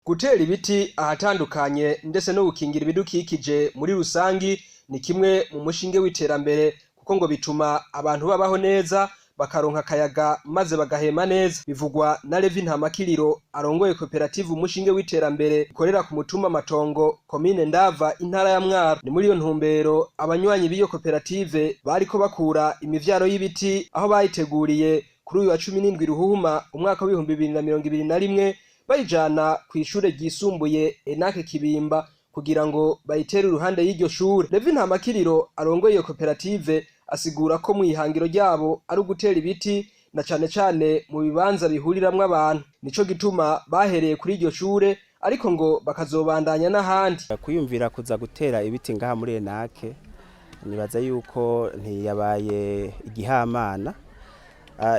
Gutera ibiti ahatandukanye ndetse no gukingira ibidukikije muri rusangi ni kimwe mu mushinge w'iterambere, kuko ngo bituma abantu babaho neza, bakaronka akayaga maze bagahema neza. Bivugwa na Levi Ntamakiriro arongoye koperative Umushinge w'Iterambere ikorera ku mutumba Matongo, komine Ndava, intara ya Mwaro. Ni muri iyo ntumbero abanywanyi b'iyo koperative bariko bakura imivyaro y'ibiti aho bayiteguriye kuri uyu wa 17 Ruhuhuma umwaka w'2021, bayijana kw'ishure ryisumbuye Enake Kibimba kugira ngo bayitere iruhande y'iryo shure. Levi Ntamakiriro arongoye iyo koperative asigura ko mw'ihangiro ryabo ari ugutera ibiti na cane cane mu bibanza bihuriramwo abantu. Nico gituma bahereye kuri iryo shure, ariko ngo bakazobandanya n'ahandi. Kwiyumvira kuza gutera ibiti ngaha muri Enake, nibaza yuko ntiyabaye igihamana.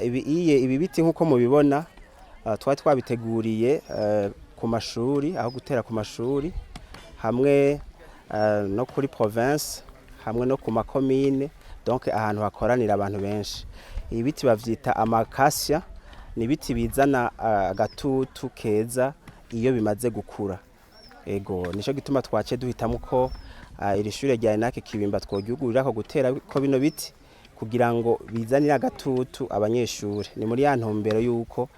Ibi biti nk'uko mubibona, twari twabiteguriye ku mashuri, aho gutera ku mashuri hamwe no kuri province, hamwe no ku makomine, donc ahantu hakoranira abantu benshi. Ibi biti bavyita amakasya, ni ibiti bizana agatutu keza iyo bimaze gukura. Ego, nico gituma twace duhitamo ko iri shure rya Enake Kibimba tworyugurirako gutera ko bino biti kugira ngo bizanire agatutu abanyeshure. Ni muri ya ntumbero yuko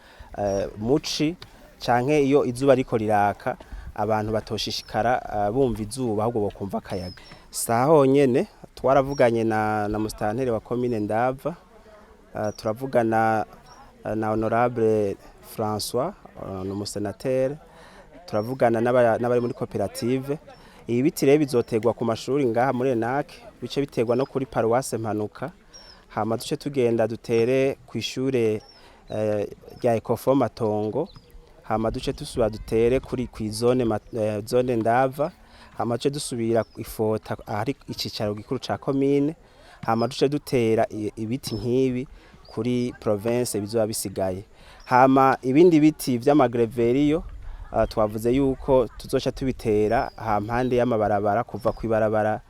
muci canke iyo izuba riko riraka, abantu batoshishikara bumva izuba, ahubwo bokumva akayaga. Saha honyene twaravuganye na musitanteri wa komine Ndava, turavugana na honorable François, ni umusenateri, turavugana n'abari muri koperative. Ibi biti rero bizoterwa ku mashuri ngaha muri Enake, bice biterwa no kuri paruwase Mpanuka, hama duce tugenda dutere kw'ishure rya Ecofo Matongo, hama duce dusubira dutere kuri kw'izone zone Ndava, hama duce dusubira ifota ahari icicaro gikuru ca komine, hama duce dutera ibiti nk'ibi kuri province bizoba bisigaye. Hama ibindi biti vy'amagreveriyo, twavuze yuko tuzoca tubitera hampande y'amabarabara, kuva kw'ibarabara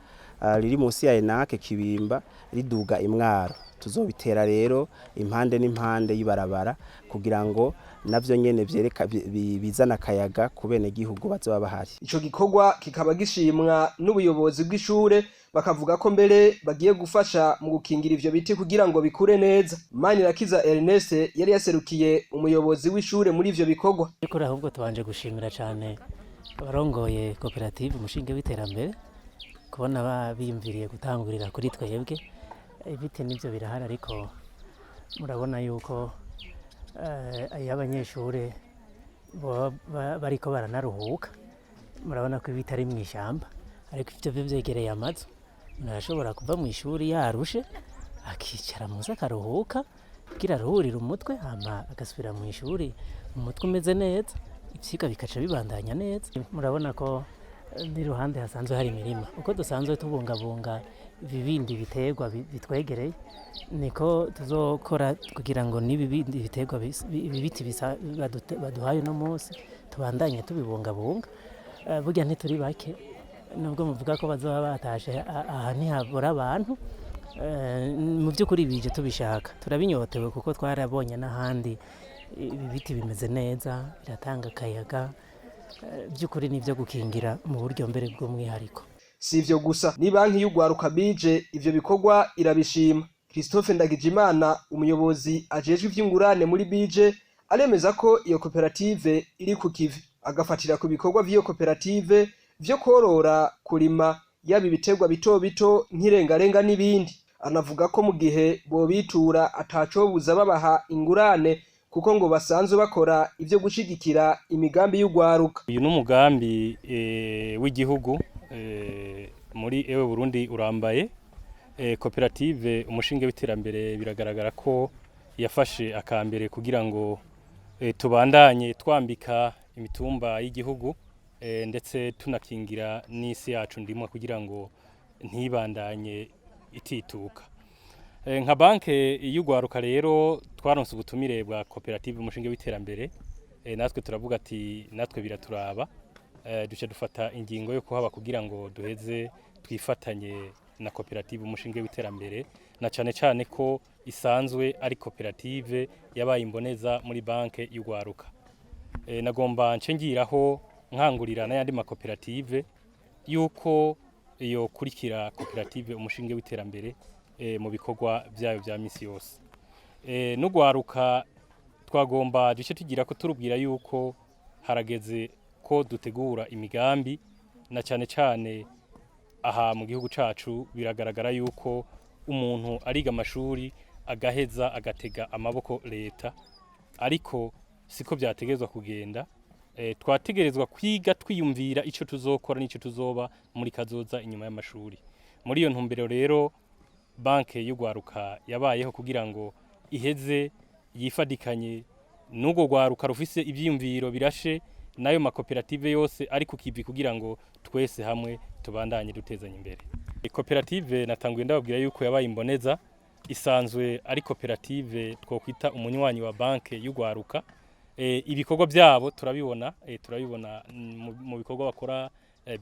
riri munsi ya Enake Kibimba riduga Imwaro. Tuzobitera rero impande n'impande y'ibarabara kugira ngo navyo nyene vyereka bizana akayaga ku benegihugu bazoba bahari. Ico gikorwa kikaba gishimwa n'ubuyobozi bw'ishure, bakavuga ko mbere bagiye gufasha mu gukingira ivyo biti kugira ngo bikure neza. Manirakiza Ernest yari yaserukiye umuyobozi w'ishure muri ivyo bikorwa. Ariko ahubwo tubanje gushimira cyane abarongoye koperative Umushinge w'Iterambere kubona biyumviriye gutangurira kuri twebwe. Ibiti nibyo birahari, ariko murabona yuko iyo abanyeshuri bariko baranaruhuka, murabona ko ibiti ari mu ishyamba, ariko ibyo byo byegereye amazu, umuntu arashobora kuva mu ishuri yarushe akicara munsi akaruhuka kugira aruhurire umutwe, hama agasubira mu ishuri umutwe umeze neza, ivyigwa bikaca bibandanya neza. Murabona ko n'iruhande hasanzwe hari imirima. Uko dusanzwe tubungabunga ibibindi biterwa bitwegereye, niko tuzokora kugira ngo n'ibibindi biterwa, ibi biti baduhaye uno munsi, tubandanye tubibungabunga. Burya ntituri bake, nubwo muvuga ko bazoba batashe, aha ntihabura abantu. Mu by'ukuri bije tubishaka, turabinyotewe, kuko twarabonye n'ahandi ibi biti bimeze neza, biratanga akayaga. By'ukuri ni ibyo gukingira mu buryo mbere bw'umwihariko. Si ivyo gusa, ni banki y'Ugwaruka bije ivyo bikorwa irabishima. Christophe Ndagijimana, umuyobozi ajejwe ivy'ingurane muri bije, aremeza ko iyo koperative iri ku kivi, agafatira ku bikorwa vy'iyo koperative vyo korora, kurima yaba ibiterwa bito bito nk'irengarenga n'ibindi. Anavuga ko mu gihe bobitura atacobuza babaha ingurane, kuko ngo basanzwe bakora ivyo gushigikira imigambi y'ugwaruka. Uyu ni umugambi w'igihugu muri Ewe Burundi Urambaye. Koperative Umushinge w'Iterambere biragaragara ko yafashe akambere kugira ngo tubandanye twambika imitumba y'igihugu, ndetse tunakingira n'isi yacu ndimwa kugira ngo ntibandanye itituka. Nka banke y'Ugwaruka rero twaronse ubutumire bwa koperative Umushinge w'Iterambere, natwe turavuga ati natwe biraturaba, duca dufata ingingo yo kuhaba kugira ngo duheze twifatanye na koperative Umushinge w'Iterambere, na cane cane ko isanzwe ari koperative yabaye imboneza muri banke y'Ugwaruka. Nagomba nce ngiraho nkangurira n'ayandi makoperative yuko iyo kurikira koperative Umushinge w'Iterambere mu bikorwa byayo bya misi yose. N'ugwaruka twagomba duce tugira ko turubwira yuko harageze ko dutegura imigambi, na cyane cyane aha mu gihugu cacu biragaragara yuko umuntu ariga amashuri agaheza agatega amaboko leta, ariko siko byategerezwa kugenda. Twategerezwa kwiga twiyumvira ico tuzokora n'ico tuzoba muri kazoza inyuma y'amashuri. Muri iyo ntumbero rero, banke y'ugwaruka yabayeho kugira ngo iheze yifadikanye n'urwo rwaruka rufise ivyiyumviro birashe, n'ayo makoperative yose ari ku kivi, kugira ngo twese hamwe tubandanye dutezanya imbere. Koperative natanguye ndababwira yuko yabaye imboneza, isanzwe ari koperative twokwita umunywanyi wa banke y'ugwaruka. Ibikorwa byabo turabibona, turabibona mu bikorwa bakora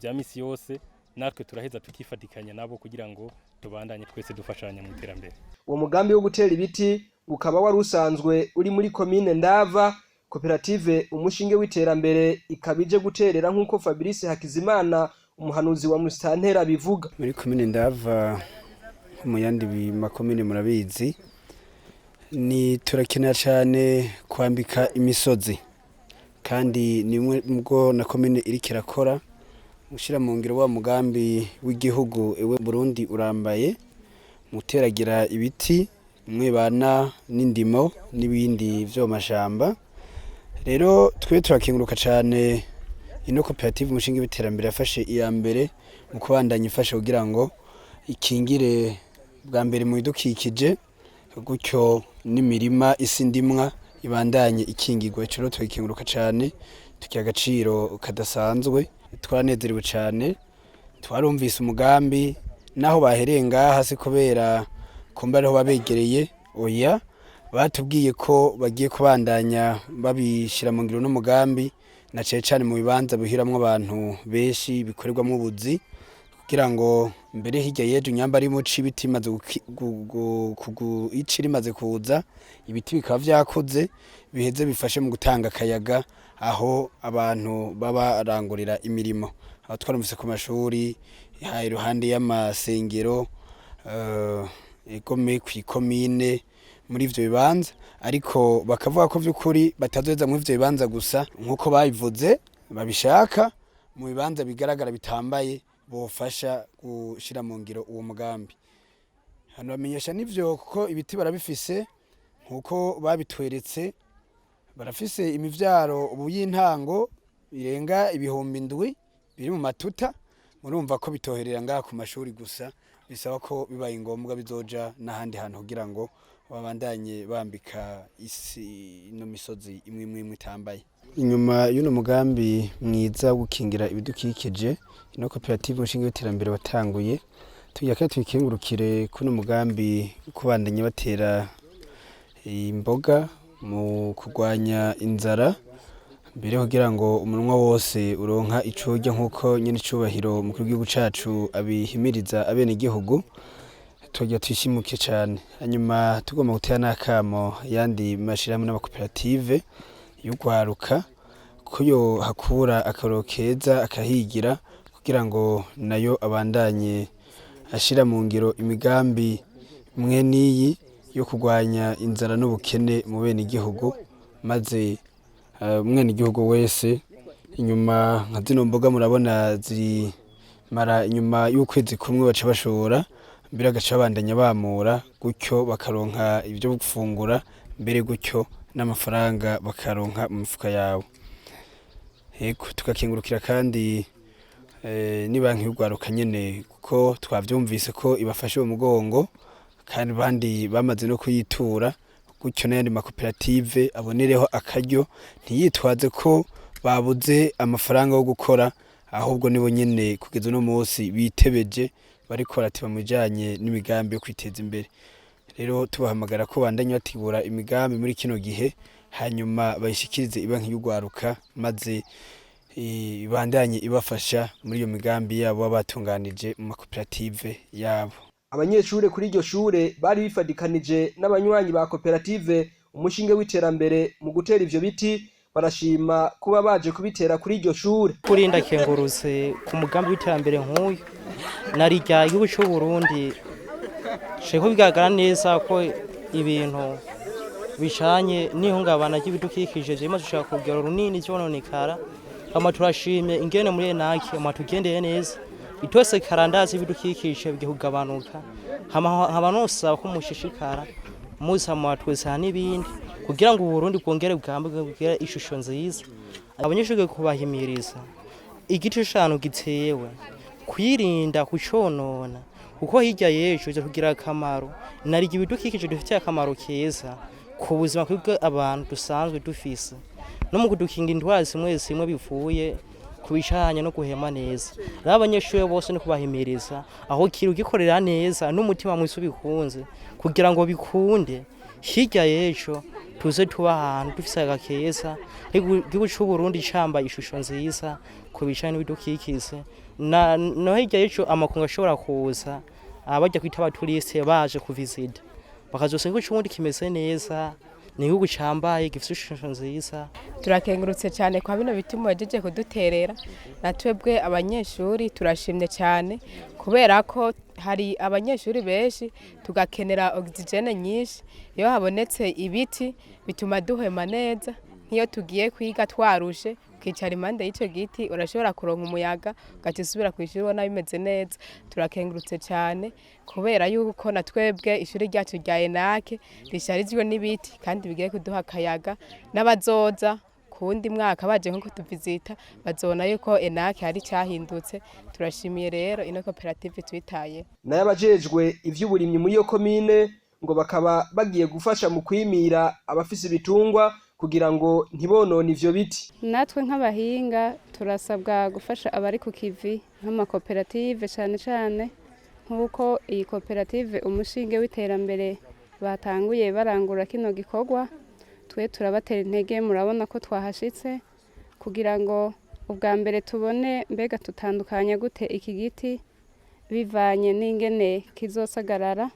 bya misi yose, natwe turaheza tukifatikanya nabo kugira ngo tubandanye twese dufashanya mu iterambere. Uwo mugambi wo gutera ibiti ukaba wari usanzwe uri muri komine Ndava. Koperative Umushinge w'Iterambere ikaba ije guterera, nk'uko Fabrice Hakizimana, umuhanuzi wa musitantera, bivuga. Muri komine Ndava nko mu yandi makomine murabizi, ni turakenera cyane kwambika imisozi, kandi ni bimwe mubwo na komine iriko irakora, gushyira mu ngiro wa mugambi w'igihugu Ewe Burundi Urambaye, mu guteragira ibiti mwibana n'indimo n'ibindi vyo mu mashamba. Rero twe turakenguruka cyane ino koperative Umushinge w'Iterambere yafashe iya mbere mu kubandanya ifasha kugira ngo ikingire bwa mbere mu bidukikije, gutyo n'imirima isi ndimwa ibandanye ikingirwa. Ico rero turakenguruka cyane, tukiha agaciro kadasanzwe. Twaranezerewe cyane, twarumvise umugambi naho bahereye ngaha, si kubera kumba ariho babegereye, oya, batubwiye ko bagiye kubandanya babishyira mu ngiro n'umugambi, na cyane cyane mu bibanza bihiramwo abantu benshi, bikorerwamo ubuzi, kugira ngo mbere hirya y'ejo nyamba ari muci ibiti bimaze ici rimaze kuza, ibiti bikaba vyakuze, biheze bifashe mu gutanga akayaga aho abantu baba barangurira imirimo. Aho twarumvise ku mashuri, iruhande y'amasengero, egome kw'ikomine, muri ivyo bibanza. Ariko bakavuga ko vy'ukuri batazoheza muri ivyo bibanza gusa nk'uko babivuze babishaka, mu bibanza bigaragara bitambaye bofasha gushira mu ngiro uwo mugambi. Hano bamenyesha n'ivyo, kuko ibiti barabifise nk'uko babitweretse, barafise imivyaro ubu y'intango irenga 7000 biri mu matuta. Murumva ko bitoherera ngaha ku mashuri gusa, bisaba ko bibaye ngombwa bizoja n'ahandi hantu kugira ngo babandanye bambika isi ino misozi imwe imwe imwe itambaye. Inyuma y'uno mugambi mwiza wo gukingira ibidukikije ino koperative Umushinge w'Iterambere watanguye, tugira kandi tuyikengurukire kuno mugambi kubandanya batera imboga mu kurwanya inzara, mbere kugira ngo umunwa wose uronka ico urya, nk'uko nyene icubahiro umukuru w'igihugu cacu abihimiriza abenegihugu. Tugira tuyishimuke cane. Hanyuma tugomba gutera n'akamo yandi mashirahamwe n'amakoperative y'ugwaruka ko yo hakura akarorero keza akahigira, kugira ngo nayo abandanye ashira mu ngiro imigambi mwe n'iyi yo kurwanya inzara n'ubukene mu benegihugu, maze umwenegihugu wese inyuma nka zino mboga murabona zimara inyuma y'ukwezi kumwe baca bashora, mbere bagaca babandanya bamura gutyo, bakaronka ibyo gufungura, mbere gutyo n'amafaranga bakaronka mu mifuka yabo. Ego, tugakengurukira kandi ni banki y'ugwaruka nyene, kuko twavyumvise ko ibafashe mu mugongo, kandi bandi bamaze no kuyitura, gutyo n'ayandi makoperative abonereho akaryo, ntiyitwaze ko babuze amafaranga yo gukora, ahubwo nibo nyene kugeza uno munsi bitebeje, bariko barateba mu bijanye n'imigambi yo kwiteza imbere. Rero tubahamagara ko bandanya bategura imigambi muri kino gihe, hanyuma bayishikirize ibanki y'ugwaruka, maze ibandanye ibafasha muri iyo migambi yabo baba batunganije mu makoperative yabo. Abanyeshure kuri iryo shure bari bifadikanije n'abanywanyi ba koperative Umushinge w'Iterambere mu gutera ivyo biti. Barashima kuba baje kubitera kuri iryo shure. Kuri ndakengurutse ku mugambi w'iterambere nk'uyu, narirya igihugu cy'u Burundi sheko bigaragara neza ko ibintu bijanye n'ihungabana ry'ibidukikije vyema dushaka kugera runini vyononekara. Hama turashimye ingene muri enake mwatugendeye neza, itose karandazi ibidukikije bigiye kugabanuka. Hama nosaba ko mushishikara muza mwatwesa n'ibindi kugira ngo Uburundi bwongere bwambe bugire ishusho nziza. Abanyeshuri kubahimiriza igiti canu gitewe kwirinda kuconona, kuko hirya y'ejo biza kugira akamaro. Naryo ibidukikije dufitiye akamaro keza ku buzima bw'ibwo abantu dusanzwe dufise, no mu kudukinga indwara zimwe zimwe bivuye ku bijanye no guhema neza. Rero abanyeshuri bose no kubahimiriza aho kiri ugikorera neza n'umutima mwiza ubikunze, kugira ngo bikunde hirya y'ejo tuze tuba ahantu dufise agakeza, igihugu c'u Burundi cambaye ishusho nziza ku bijanye n'ibidukikije. No hirya y'ejo amakungu ashobora kuza, abajya kwita abaturiste baje kuvizita bakazosanga igihugu c'Uburundi kimeze neza, ni igihugu cambaye gifise ishusho nziza. Turakengurutse cyane kwa bino biti muhejeje kuduterera. Na twebwe abanyeshuri turashimye cyane kubera ko hari abanyeshuri benshi tugakenera ogisijene nyinshi. Iyo habonetse ibiti bituma duhema neza, nk'iyo tugiye kwiga twarushe ukicara impande y'icyo giti urashobora kuronka umuyaga ugaca usubira ku ishuri ubona bimeze neza. Turakengurutse cyane kubera yuko na twebwe ishuri ryacu rya enake risharijwe n'ibiti kandi bigiye kuduha akayaga, n'abazoza ku wundi mwaka baje nko kutuvizita bazobona yuko enake hari cyahindutse. Turashimiye rero ino koperative twitaye. Nayo abajejwe ivy'uburimyi muri iyo komine ngo bakaba bagiye gufasha mu kwimira abafise ibitungwa kugira ngo ntibonone ivyo biti. Natwe nk'abahinga turasabwa gufasha abari ku kivi nk'amakoperative, cyane cyane nk'uko iyi koperative umushinge w'iterambere batanguye barangura kino gikorwa. Twe turabatera intege, murabona ko twahashitse kugira ngo ubwa mbere tubone mbega tutandukanya gute iki giti bivanye n'ingene kizosagarara,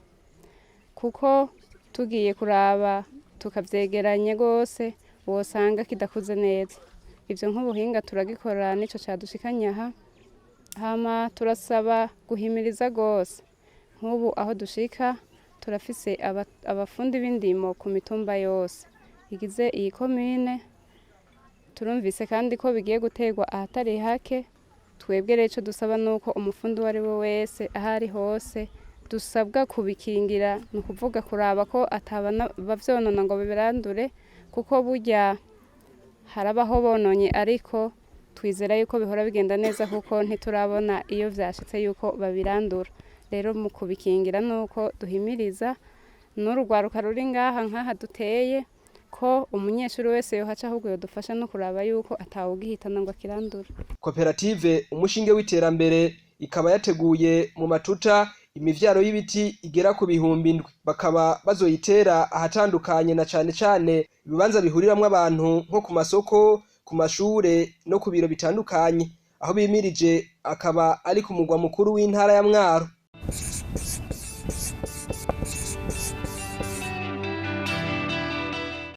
kuko tugiye kuraba tukavyegeranya rwose wosanga kidakuze neza. Ivyo nk'ubuhinga turagikora, nico cadushikanye aha. Hama turasaba guhimiriza rwose, nk'ubu aho dushika turafise abafundi b'indimo ku mitumba yose igize iyi komine. Turumvise kandi ko bigiye guterwa ahatari hake. Twebwe rero ico dusaba nuko umufundi uwo ari we wese aho ari hose dusabwa kubikingira, ni ukuvuga kuraba ko atabana bavyonona ngo babirandure, kuko burya harabaho bononye, ariko twizera yuko bihora bigenda neza kuko ntiturabona iyo vyashitse yuko babirandura. Rero mu kubikingira nuko duhimiriza n'urugwaruka ruri ngaha nkaha duteye, ko umunyeshuri wese yohaca ahubwo yodufasha no kuraba yuko atawugihitana ngo akirandure. Koperative umushinge w'iterambere ikaba yateguye mu matuta imivyaro y'ibiti igera ku 7,000, bakaba bazoyitera ahatandukanye na cane cane ibibanza bihuriramwo abantu nko ku masoko, ku mashure no ku biro bitandukanye. Aho bimirije akaba ari ku mugwa mukuru w'intara ya Mwaro.